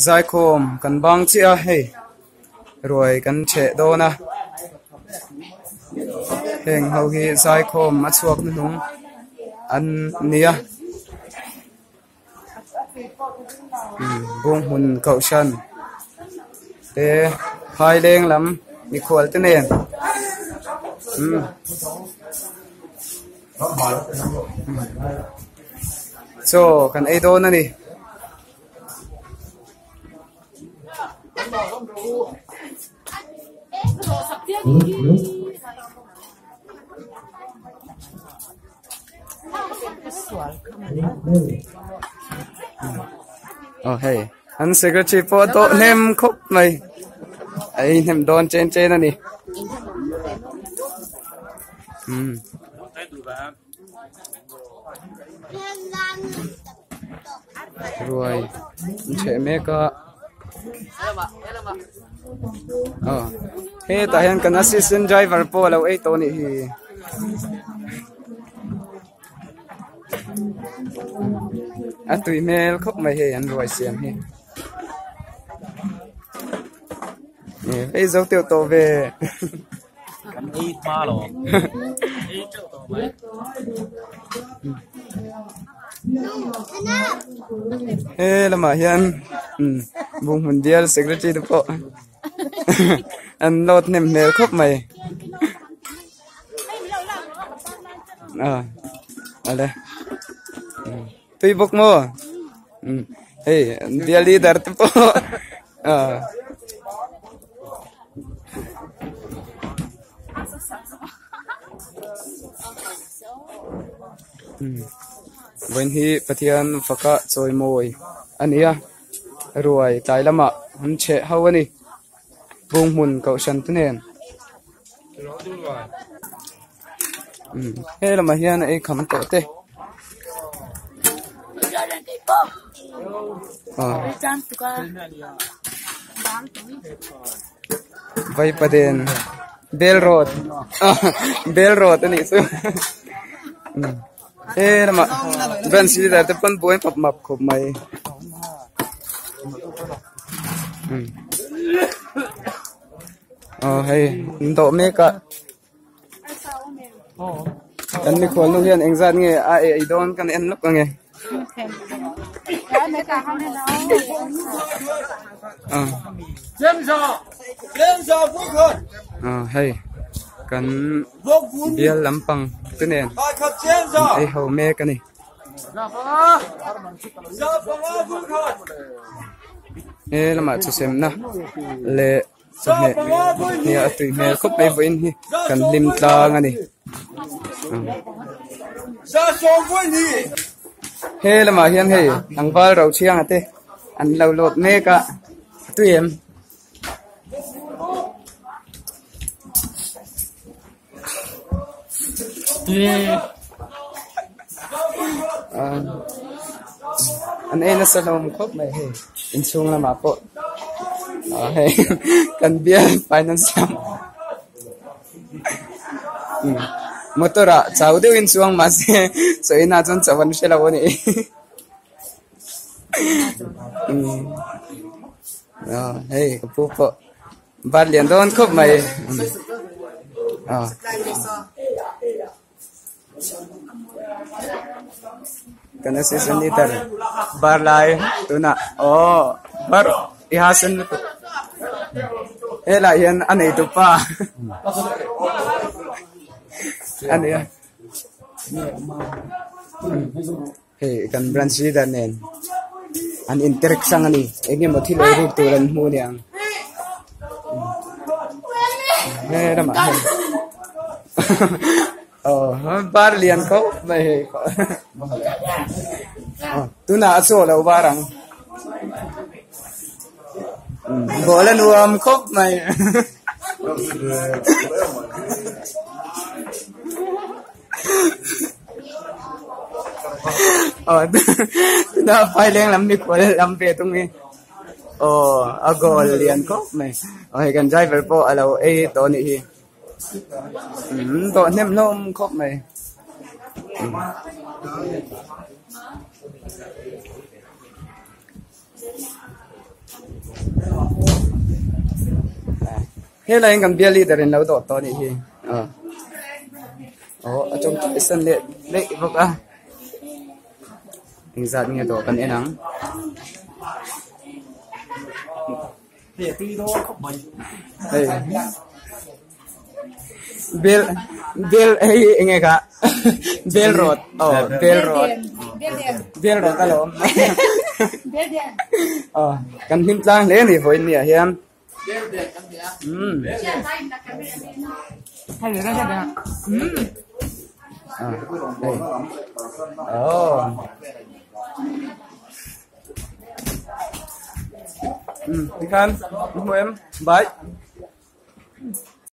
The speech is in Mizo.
Zaikhawm kan bang chiah a hei ruai kan chheh dawn a heng ho hi zaikhawm a chhuak hnuhnung an ni a bunghmun kohhran te phaileng lam mikhual te nen umm chaw kan ei dawn a ni. Aw hei an secretary pawh a dawh hnem khawp mai a ei hnem dawn chen chen a ni umm. Ruai an chheh mek a aw hetah hian kan assistant driver pawh a lo ei tawh a nih hi. A tui hmel khawp mai hei an ruai siam hi. Hei zo teuh tawh ve. Kan ei hma lo. Ei teuh tawh mai. He lamah hian Bunghmun bial secretary te pawh an load hnem hmel khawp mai. A ale tui bawk maw hei bial leader te pawh a. Vawiin hi Pathian faka chawimawi a ni a ruai tlai lamah an chheh ho a ni bunghmun kohhran te nen. He lamah hian ei kham tawh te Vaipaden bel road bel road a nih chu he lamah branch leader te pawn buai map map khawp mai. Aw hei an dawh mek a kan mikhual nu hian engzat nge a ei dawn kan en lawk ange aw hei kan bial lampang te nen an ei ho mek a ni. He lamah chawsemna leh chawhmeh hi a tui hmel khawp mai vawiin hi kan hlim tlang a ni he lamah hian hei tlangval Rochhianga te an lo lawt mek a a tui em. An ei nasa hlawm khawp mai hei inchhung lamah pawh ah hei kan bial finance lam motor ah chau deuhin chuang mahse sawi na chuan chauh an hre lo a ni hei ka pu pawh. Bat lian dawn khawp mai aw. Kan assistant leader bar lai tunah aw bar i ha sen lutuk helai hian a neitu pa a nia hei kan branch leader nen an interact hrang a ni eng emaw thil ei ruk tur an hmu a niang he ramah hian aw bar lian khawp mai hei tunah a chaw lo bar ang ball a nuam khawp mai. Aw tunah phaileng lam mikhual lam ve tung hi aw a goal lian khawp mai aw hei kan driver pawh a lo ei tawh a nih hi umm dawh hnem hlawm khawp mai. Helai hian kan bial leader in lo dawh tawh a nih hi aw aw a tawngtai san leh daih bawk a engzat nge dawh kan en ang. Hei bel bel hei enge kha bel rawt aw bel rawt bel rawt alawm aw kan hlim tlang hle a ni vawiin ni ah hian. Tikhan hmu em bai.